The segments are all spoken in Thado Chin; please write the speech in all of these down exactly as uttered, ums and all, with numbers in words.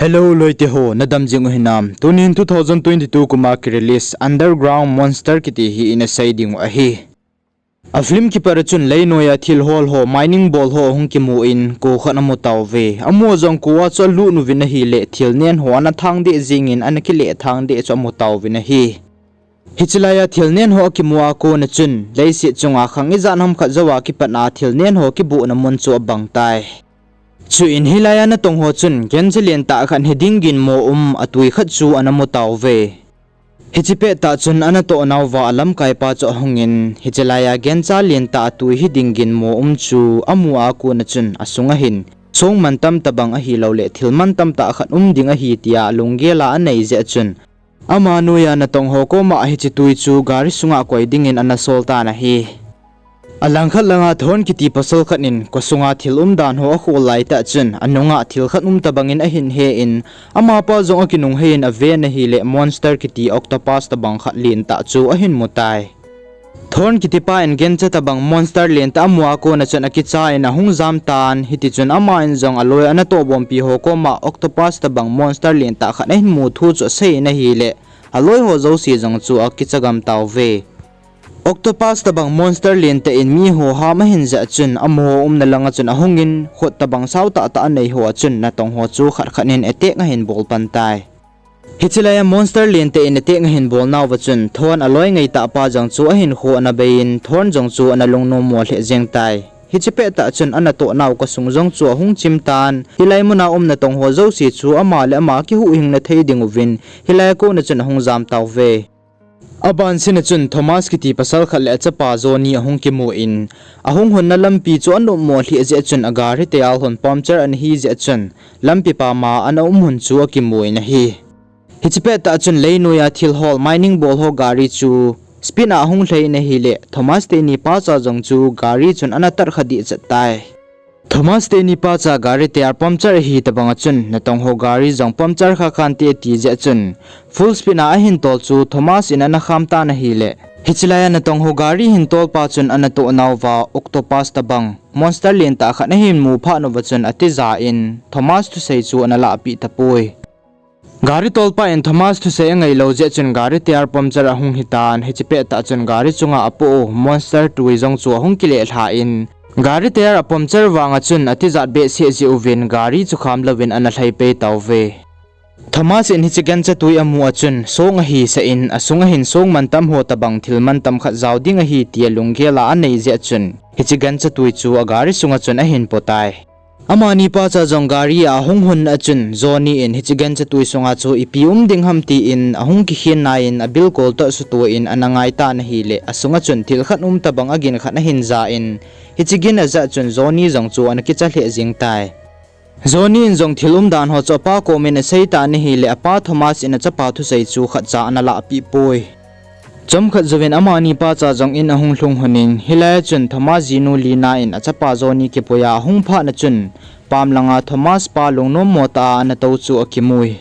Hello loite ho, nadam jing u hinam? Tunin two thousand twenty-two kuma ki release Underground Monster kiti hi ina sei ding u ahi. A film kipat a chun leinoiya thil hol ho, mining bol ho ahung kimu in, ko khat amu tauve. Amu jong ko a chu alut uvin ahile, thil nen ho ana thang deh jingin, ana kile thang deh chu amu tauvin ahi. Hiche laiya thil nen ho akimu a kona chun, leiset chunga khang ijat ham khat jouva kipatna thil nen ho kibuhna mun chu abang tai. Chuin hilaiya natong ho chun, gancha lentah khat hiding ginmo um atui khat chu ana mu tauve. Hiche pettah chun anatoh nauva alamkaipa chu ahungin, hiche laiya gancha lentah atui hiding ginmo um chu amu a kona chun, asunga hin song mantam tobang ahilouleh thil mantam tah khat um ding ahi tia alunggel a anei jeh chun, ama noiya natong ho koma hiche tui chu gari sunga koi dingin ana sol tan ahi. Alangkhat langa Thorn kiti pasal khat in khosunga thil umdan ho akhol laitah chun, anunga thil khat um tobangin ahin he in, amapa jong akinungheiyin aven ahile monster kiti octopus tobang khat lentah chu ahin mu tai. Thorn kitipa in gancha tobang monster lentah amu a kona chun akicha in ahung jam tan, hitichun ama in jong aloi anatoh bompi ho koma octopus tobang monster lentah khat ahin mu thu chu asei in ahile, aloi ho jouse jong chu akicha gam tauve. Octopus tobang monster lentah in mi ho ham ahin jah chun, amaho umna langa chun ahungin, khut tobang sao tahtah anei ho a chun natong ho chu khat khat in attack ahin bol pan tai. Hiche laiya monster lentah in attack ahin bol nauva chun, Thorn aloi ngaitahpa jong chu ahinkho ana beiyin, Thorn jong chu ana lungnommo lheh jeng tai. Hiche pettah chun anatoh nau khosung jong chu ahung chim tan, hilai muna um natong ho jouse chu ama le ama kihuhhingna thei dinguvin, hilai a kona chun ahung jam tauve. Abansina chun Thomas kiti pasal khat le achapa Johnny ahung kimu in, ahung lhunna lampi chu anopmo lheh jeh chun agari tyre hon puncture ana hi jeh chun, lampi pama ana um lhon chu akimu in ahi. Hiche pettah chun leinoiya thil hol mining bol ho gari chu speed a ahung lhai in ahile, Thomas teni pacha jong chu gari chun ana tatkha dehchet tai. Thomas teni pacha gari tyre puncture ahi tobanga chun, natong ho gari jong puncture kha khante ati jeh chun, full speed a ahin tol chu Thomas in ana kham tan ahile, hiche laiya natong ho gari hin tolpa chun anatoh nauva octopus tobang monster lentah khat ahin mu phat uva chun atija in, Thomas thusei chu ana lahpeh tapoi. Gari tolpa in Thomas thusei angailou jeh chun gari tyre puncture ahung hitan, hiche pettah chun gari chunga apoh u monster tui jong chu ahung kile lhan, gari tyre apuncture vanga chun atijat behseh jeh uvin gari chu kham louvin ana lhai pai tauve. Thomas in hiche gancha tui amu a chun song ahisah in, asunga hin song mantam ho tobang thil mantam khat jao ding ahi tia lunggel a anei jeh chun, hiche gancha tui chu agari sunga chun ahin po tai. Amani pacha jong gari a ahung lhun a chun, Johnny in hiche gancha tui sunga chu ipi um ding ham tin ahung kikhen nai in abilkol toh suto in ana ngai tan ahile, asunga chun thil khat um tobang agin khat ahin ja in, hiche gin ajah chun Johnny jong chu ana kicha lheh jeng tai. Johnny in jong thil umdan ho chu apa komin asei tan ahile, apa Thomas in achapa thusei chu khatcha ana lahpeh poi. Chomkhat jouvin amani pacha jong in ahung lhung lhonin, hilai a chun Thomas jinu Lina in achapa Johnny kipuiya ahung phatna chun, pam langa Thomas pa lungnommo tah a ana tou chu akimui.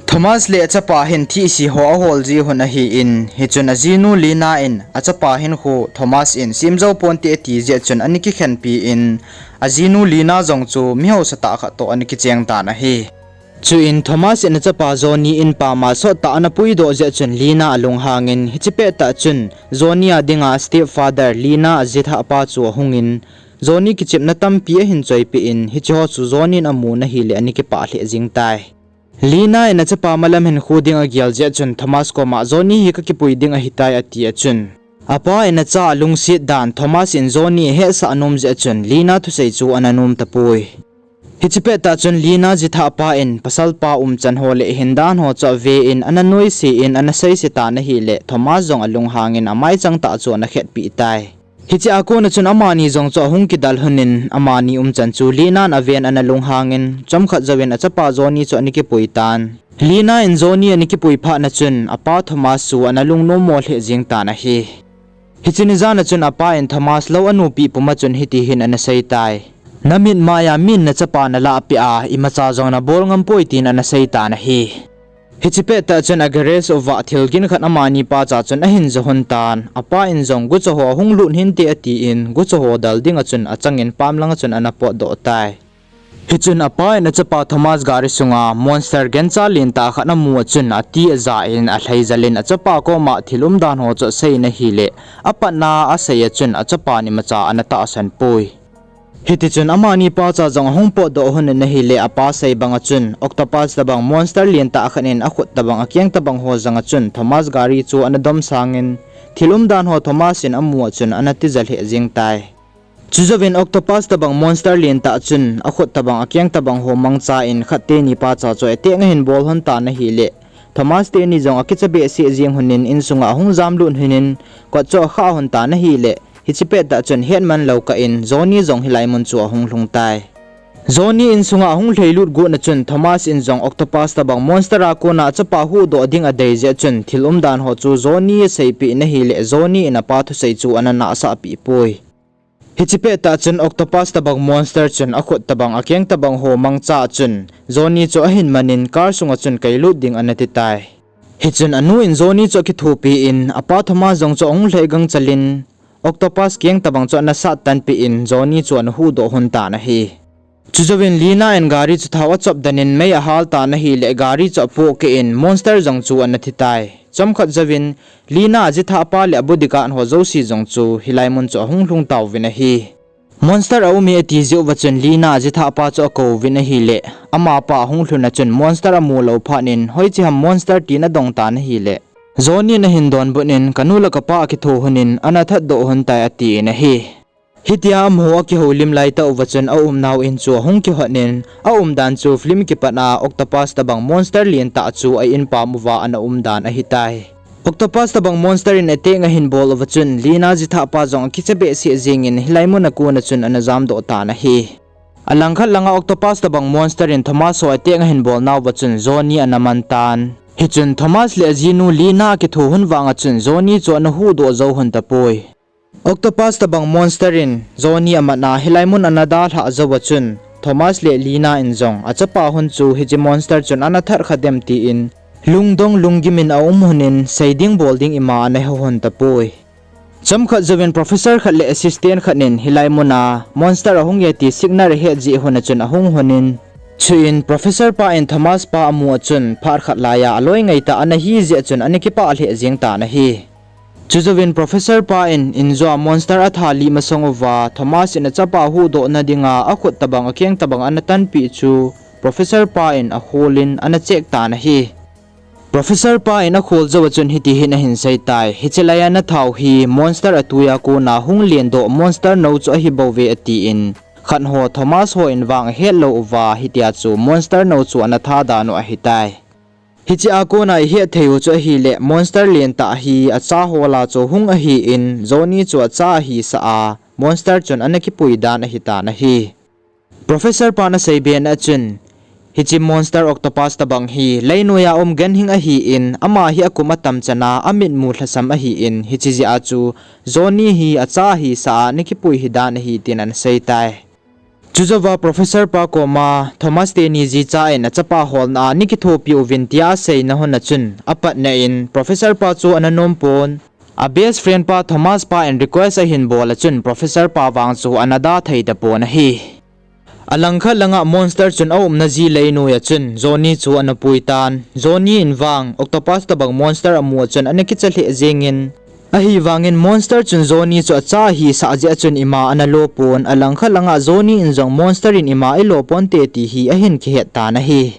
Thomas le achapa hin thihse ho ahol ji lhon ahin, hichun ajinu Lina in achapa hinkho Thomas in sem jou ponte ati jeh chun ana kikhenpi in, ajinu Lina jong chu mihaosa tah khat toh ana kicheng tan ahi. Chuin Thomas in achapa Johnny in pama sottah ana puidoh jeh chun Lina alunghangin, hiche pettah chun Johnny a dinga stepfather Lina ajithah pa chu ahungin, Johnny kichepna tampi ahin choipeh in, hicheho chu Johnny in amun ahile ana kipah lheh jeng tai. Lina in achapa malam hinkho ding agel jeh chun Thomas koma Johnny hi kakipui ding ahitai ati a chun, apa in acha alungset dan Thomas in Johnny ahetsah nom jeh chun Lina thusei chu ana nom tapoi. Hiche pettah chun Lina jithah pa in pasalpa umchan ho le hindan ho chu ave in ana noise in ana seise tan ahile, Thomas jong alunghangin amaichang tah chu ana khetpeh tai. Hiche a kona chun amani jong chu ahung kidal lhonin, amani umchan chu Lina in aven ana lunghangin, chomkhat jouvin achapa Johnny chu ana kipui tan. Lina in Johnny ana kipui phatna chun apa Thomas chu ana lungnommo lheh jeng tan ahi. Hiche ni jan a chun apa in Thomas lou anopeh puma chun hiti hin ana sei tai. Namit maiya min nachapa nalahpeh a, imacha jong nabol ngampoi tin ana sei tan ahi. Hiche pettah chun agarage uva thil gin khat amani pacha chun ahin jo lhon tan, apa in jong gucha ho hung lut hinte atin, gucha ho dal dinga chun achangin pam langa chun ana potdoh tai. Hichun apa in achapa Thomas gari sunga monster gancha lentah khat amu a chun ati aja in alhaijalin achapa koma thil umdan ho chu asei in ahile, apatna asei a chun achapa in imacha ana tahsan poi. Hitichun amani pacha jong ahung potdoh lhon in ahile, apa sei banga chun octopus tobang monster lentah khat in akhut tobang akeng tobang ho janga chun Thomas gari chu ana dom sangin, thil umdan ho Thomas in amu a chun ana tija lheh jeng tai. Chujouvin octopus tobang monster lentah chun akhut tobang akeng tobang ho mangcha in khat teni pacha chu attack ahin bol lhon tan ahile, Thomas teni jong akicha behseh jeng lhonin insunga ahung jamlut lhonin kot chu akhah lhon tan ahile, hiche pettah chun hetman lou kah in Johnny jong hilai mun chu ahung lhung tai. Johnny insunga ahung lhailut got na chun Thomas in jong octopus tobang monster a kona achapa huhdoh ding adei jeh chun thil umdan ho chu Johnny aseipeh in ahile, Johnny in apa thusei chu ana nahsahpeh poi. Hiche pettah chun octopus tobang monster chun akhut tobang akeng tobang ho mangcha a chun Johnny chu ahin manin car sunga chun kailut ding ana ti tai. Hichun anu in Johnny chu akithopi in apa Thomas jong chu ahung lhai gangchal in octopus keng tobang chu ana sat tanpeh in Johnny chu ana huhdoh lhon tan ahi. Chujouvin Lena in gari chu thao achop den in mei ahal tan ahile gari chu apohkeh in monster jong chu ana thi tai. Chomkhat jouvin Lena ajithahpa le abodyguard ho jouse jong chu hilai mun chu ahung lhung tauvin ahi. Monster aume ati jeh uva chun Lena ajithahpa chu akouvin ahile, amapa ahung lhun a chun monster amu lou phat in hoiche ham monster tin adong tan ahile, Johnny in ahin donbut in kanu le kapa akitho lhonin ana thatdoh lhon tai atin ahi. Hitia amaho akihoulim laitah uva chun aumnau in chu ahung kihot in, aumdan chu film kipat a octopus tobang monster lentah chu a-in pam uva ana umdan ahitai. Octopus tobang monster in attack ahin bol uva chun Lena jithahpa jong akicha behseh jengin hilai mun a kona chun ana jamdoh tan ahi. Alangkhat langa octopus tobang monster in Thomas ho attack ahin bolnauva chun Johnny ana man tan. Hichun Thomas le ajinu Lena akitho lhon vanga chun Johnny chu ana huhdoh jou lhon tapoi. Octopus tobang monster in Johnny amat a hilai mun ana dalhah jouva chun Thomas le Lena in jong achapa lhon chu hiche monster chun ana thatkha dem tin lungdong lunggim in aum lhonin seiding bolding ima ana he lhon tapoi. Chomkhat jouvin professor khat le assistant khat in hilai muna monster ahunge ti signal ahet jeh lhon a chun ahung lhonin, chuin professor pa in Thomas pa amu a chun phat khat laiya aloi ngaitah ana hi jeh a chun ana kipah lheh jeng tan ahi. Chujouvin professor pa in injua monster atha lih masang uva Thomas in achapa huhdohna dinga akhut tobang akeng tobang ana tanpeh chu professor pa in akholin ana check tan ahi. Professor pa in akhol jouva chun hiti hin ahin seitai, hiche laiya nathau hi monster atui a kona hung lendoh monster nou chu ahibouve atin, khat ho Thomas ho in vang ahet lou uva hitia chu monster nou chu ana tha dan u ahitai. Hiche a kona ihet thei u chu ahile monster lentah hi acha hola chu hung ahin Johnny chu acha ahisah a monster chun ana kipui dan ahitan ahi. Professor pan asei bena chun, hiche monster octopus tobang hi leinoiya um ganhing ahin, ama hi akum atam chana amitmu lhasam ahin, hiche jeh a chu Johnny hi acha ahisah a ana kipui hidan ahi tin ana seitai. Chujouva professor pa koma Thomas teni jicha in achapa holna a ana kithopi uvin tia aseina lhon a chun, apatna in professor pa chu ana nompon, a best friend pa Thomas pa in request ahin bol a chun professor pa vang chu ana da thei tapon ahi. Alangkhat langa monster chun aumna ji leinoiya chun Johnny chu ana puitan, Johnny in vang octopus tobang monster amu a chun ana kicha lheh jengin, ahivangin monster chun Johnny chu acha ahisah jeh a chun ima ana lopon, alangkhat langa Johnny in jong monster in ima ilo ponte ti hi ahin kihet tan ahi.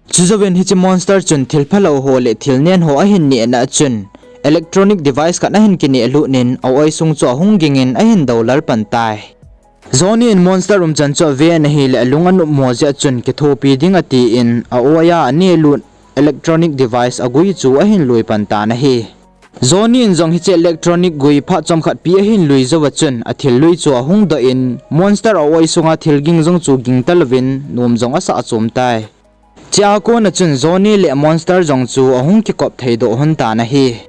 Chujouvin hiche monster chun thil phalou ho le thil nen ho ahin nehna a chun electronic device khat ahin kineh lutnin a-oi sung chu ahung gingin ahin doulal pan tai. Johnny in monster umchan chu aven ahile alung anopmo jeh a chun kithopi ding atin a-oiya aneh lut electronic device agui chu ahin lui pan tan ahi. Johnny in jong hiche electronic gui phat chomkhat pi ahin lui jouva chun athil lui chu ahung doh in monster a-oi sunga thil ging jong chu ging talouvin nom jong asah chom tai. Chea kona chun Johnny le monster jong chu ahung kikop theidoh lhon tan ahi.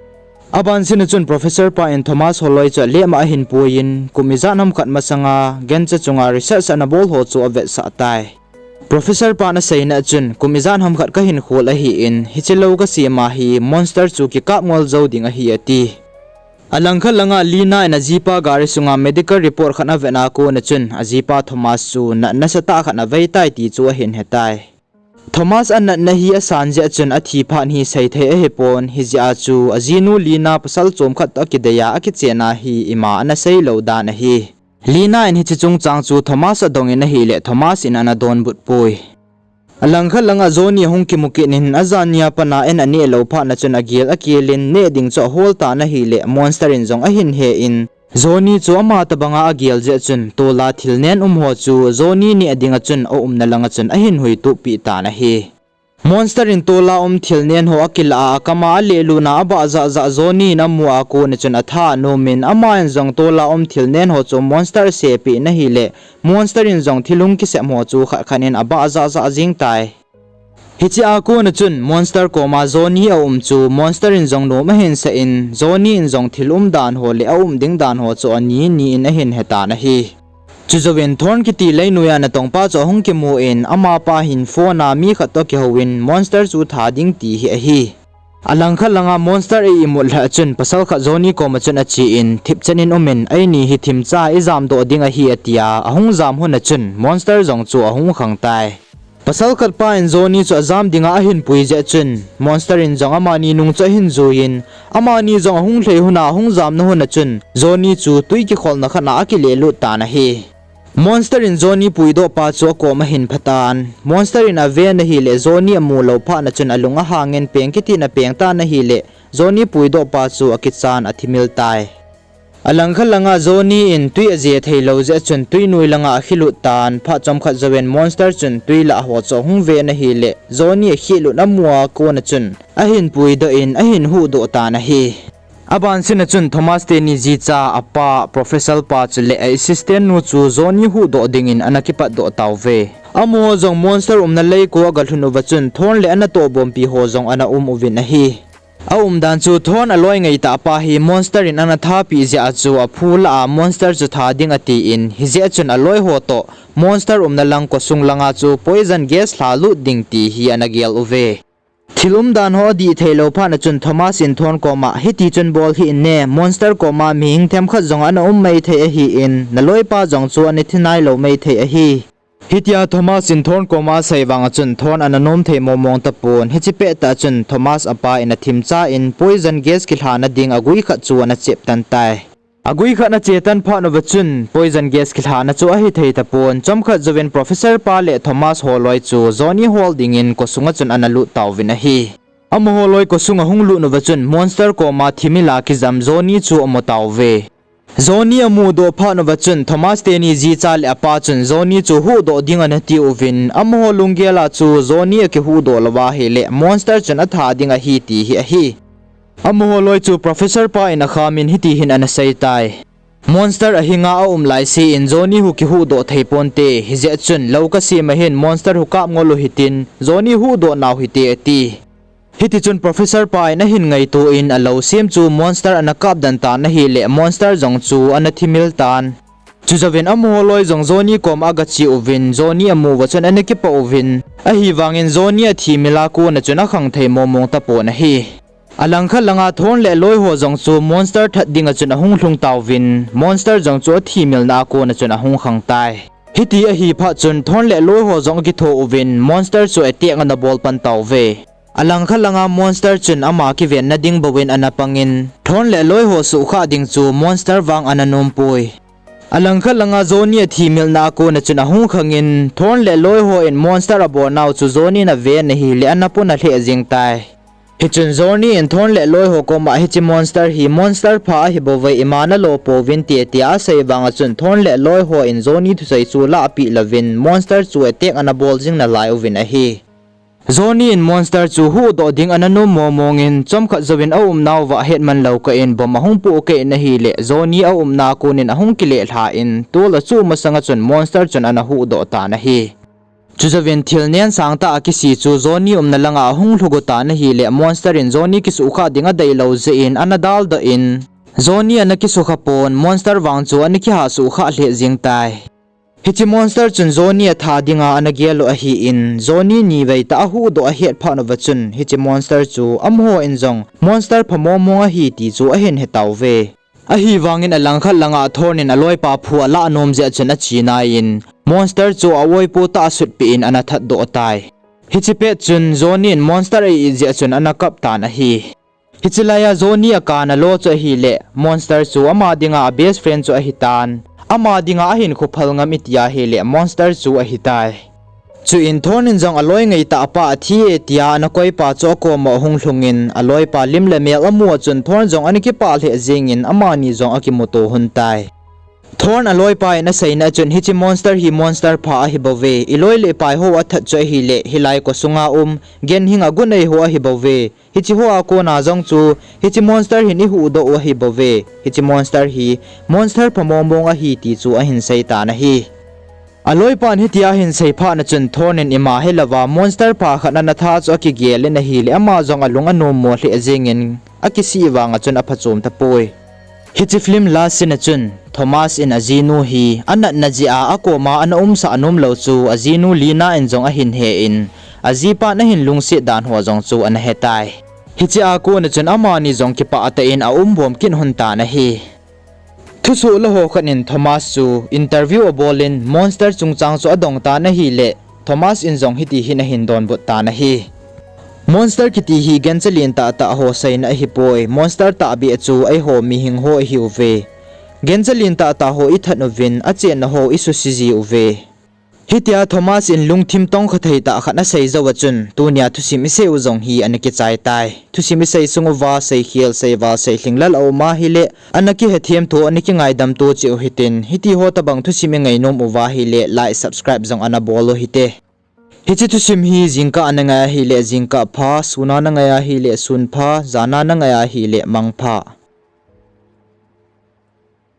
Abansina chun professor pa in Thomas holoi chu alema ahin puiyin, kum ijat ham khat masanga gancha chunga research ana bol ho chu avetsah tai. Professor pan aseina chun, kum ijat ham khat kahin khol ahin, hiche lou kasem a hi monster chu kikap ngol jou ding ahi ati. Alangkhat langa Lina in ajipa gari sunga medical report khat avetna kona chun ajipa Thomas chu natna nasatah khat avei tai ti chu ahin hetai. Thomas anatna hi asan jeh chun athi phat hi seithei ahipon, hijeh a chu ajinu Lina pasal chomkhat toh akidei a akichenna hi ima ana seilou dan ahi. Lina in hiche chungchang chu Thomas adongin ahileh Thomas in ana donbut poi. Alangkhat langa Johnny ahung kimu kit in ajan nia pana an aneh lou phatna chun agel akelin neh ding chu ahol tan ahileh Monster in jong ahin he in, Johnny chu ama tobanga agel jeh chun tola thil nen umho chu Johnny neh dinga chun aumna langa chun ahin huitup peh tan ahi. Monster in tola um thil nenho akilah a akama alelutna abahjahjah Johnny in amu a kona chun atha anomin, aman jong tola um thil nenho chu Monster asepeh in ahileh Monster in jong thil hung kisepho chu khat khat in abahjahjah jeng tai. Hiche a kona chun Monster koma Johnny aum chu Monster in jong nom ahinsah in, Johnny in jong thil umdan ho leh aum ding dan ho chu ani ni in ahin hetan ahi. Chujouvin Thorn kiti leinoiya natongpa chu ahung kimu in, amapa hin phone a mi khat toh kihouvin Monster chu tha ding ti hi ahi. Alangkhat langa Monster a imut lheh chun pasal khat Johnny koma chun achen, thipchen in umin, eini hi thimcha ijamdoh ding ahi atia, ahung jam lhona chun Monster jong chu ahung khang tai. Pasal khatpa in Johnny chu ajam dinga ahin pui jeh chun Monster in jong amani nung chu ahin juiyin, amani jong ahung lhei lhona ahung jamna lhona chun Johnny chu twi kikholna khat a akilehlut tan ahi. Monster in Johnny puidohpa chu akom ahin phatan, Monster in aven ahileh Johnny amu lou phatna chun alung ahangin peng kitin apeng tan ahileh Johnny puidohpa chu akichan athimil tai. Alangkhat langa Johnny in twi aje theilou jeh chun twi noi langa akhelut tan, phat chomkhat jouvin Monster chun twi lah ho chu ahung ven ahileh Johnny akhelut amu a kona chun ahin puidoh in ahin huhdoh tan ahi. Aban sina chun Thomas teni jicha apa, Professor pa chuleh a assistant nu chu Johnny huhdoh dingin ana kipatdoh tauve. Amaho jong Monster umna leiko agalhun uva chun Thorn leh anatohbompi ho jong ana um uvin ahi. Aumdan chu Thorn aloi ngaitahpa hi Monster in ana thapeh jeh a chu aphu lah a Monster chu tha ding atin, hijeh chun aloiho toh Monster umna lang kosung langa chu poison gas lhalut ding ti hi ana gel uve. Thil umdan ho adih theilou phatna chun Thomas in Thorn koma, hitichun bol hih in ne, Monster koma mihing themkhat jong ana um maithei ahin, naloipa jong chu ana thi nailou maithei ahi. Hitia Thomas in Thorn koma asei vanga chun Thorn ana nom thei mongmong tapon, hiche pettah chun Thomas apa in athimcha in poison gas kilhana ding agui khat chu ana chep tan tai. Agui khat ana che tan phat uva chun poison gas kilhana chu ahithei tapon, chomkhat jouvin Professor pa leh Thomas holoi chu Johnny hol dingin kosunga chun ana lut tauvin ahi. Amaho loi kosung ahung lut uva chun Monster koma thimila kijam Johnny chu amu tauve. Johnny amudoh phat uva chun Thomas teni jicha leh apa chun Johnny chu huhdoh ding ana tiuvin, amaho lunggel a chu Johnny akihuhdoh louva ahileh Monster chun atha ding ahi ti hi ahi. Amaho loi chu Professor pa in akhamin hiti hin ana sei tai. Monster ahinga aum laise in Johnny hu kihuhdoh thei ponte, hijeh chun lou kasem a hin Monster hu kap ngol u hitin, Johnny huhdoh nau hite ati. Hitichun Professor pa in ahin ngaito in alou sem chu Monster ana kap den tan ahileh Monster jong chu ana thimil tan. Chujouvin amaho loi jong Johnny koma agache uvin, Johnny amu uva chun ana kipah uvin, ahivangin Johnny athimil a kona chun akhang thei mongmong tapon ahi. Alangkhat langa Thorn leh aloiho jong chu Monster that dinga chun ahung lhung tauvin, Monster jong chu athimilna a kona chun ahung khang tai. Hiti ahi phat chun Thorn leh aloiho jong akitho uvin, Monster chu attack ana bol pan tauve. Alangkhat langa Monster chun ama kivenna ding bouvin ana pangin, Thorn leh aloiho suhkhah ding chu Monster vang ana nompoi. Alangkhat langa Johnny athimilna a kona chun ahung khangin, Thorn leh aloiho in Monster abolnau chu Johnny in aven ahileh ana pon alheh jeng tai. Hichun Johnny in Thorn leh aloiho koma hiche Monster hi Monster pha ahibouve, ima nalo pouvinte tia asei vanga chun Thorn leh aloiho in Johnny thusei chu lahpeh louvin Monster chu attack ana bol jing nalai uvin ahi. Johnny in Monster chu huhdoh ding ana nom mongmongin, chomkhat jouvin aumnauva hetman lou kah in bomb ahung pohkeh in ahileh Johnny aumna a konin ahung kilehlha in, tol achuh masanga chun Monster chun ana huhdoh tan ahi. Chujouvin thil nen sangtah a kise chu Johnny umna langa ahung lhugu tan ahileh Monster in Johnny kisuhkhah ding adeilou jeh in ana daldoh in, Johnny ana kisukha pon, Monster vang chu ana kihah suhkhah lheh jeng tai. Hiche monster chun Johnny atha dinga ana gel u ahin, Johnny nivei tah ahuhdoh ahet phat uva chun, hiche monster chu amaho in jong monster pha mongmong ahi ti chu ahin hetauve. Ahivangin alangkhat langa Thorne in aloipa phu alah nom jeh chun achinai in, monster chu a-oipo tah a asutpeh in ana thatdoh tai. Hiche pet chun Johnny in monster a-it jeh chun ana kap tan ahi. Hiche laiya Johnny akana lo chu ahileh, monster chu ama dinga a-best friend chu ahitan. Ama dinga ahinkho phal ngam iti ahileh, monster chu ahitai. Chuin Thorne in jong aloi ngaitah pa athi e tia ana koipa chu akoma ahung lhungin, aloipa lim le mel amu a chun Thorne jong ana kipah lheh jengin amani jong akimuto lhon tai. Thorne aloipa in aseina a chun hiche monster hi monster pha ahibouve, iloi le pai ho athat chu ahileh, hilai kho sunga um, ganhing agunei ho ahibouve. Hiche hoa kona jong chu, hiche monster hin ihuhdoh u ahibouve. Hiche monster hi, monster pha mongmong ahi ti chu ahin seitan ahi. Aloipan hitia ahin sei phatna chun Thorne in ima helouva monster pha khat ana tha chu akigel in ahileh ama jong alung anommo lheh jengin akisih vanga chun aphachom tapoi. Hiche film last scene a chun Thomas in ajinu hi anatna jeh a akoma ana umsah nomlou chu ajinu Lena in jong ahin he in, ajipan ahin lungset dan ho jong chu ana hetai. Hichea kona chun amani jong kipah tah in aum bom kit lhon tan ahi. Thusoh laho khat in Thomas chu interview abol in monster chungchang chu adong tan ahileh, Thomas in jong hiti hin ahin donbut tan ahi. Monster kiti hi gancha len tahtah ho seina ahipoi, monster tahbeh chu eiho mihing ho ihiuve. Gancha len tahtah ho ithat uvin, achenna ho isuse jiuve. Hitia Thomas in lungthim tongkha thei tah khat asei jouva chun, tunia thusim isei u jong hi ana kichai tai. Thusim isei sung uva seikhel, seival, seilhinglel aum ahileh, ana kihethemto, ana kingaidamto cheh u hitin, hitiho tobang thusim ingainom uva ahileh like, subscribe jong ana bol u hite. Hiche thusim hi jingkah a nangai ahileh jingkah pha, suna nangai ahileh sun pha, jana nangai ahileh mang pha.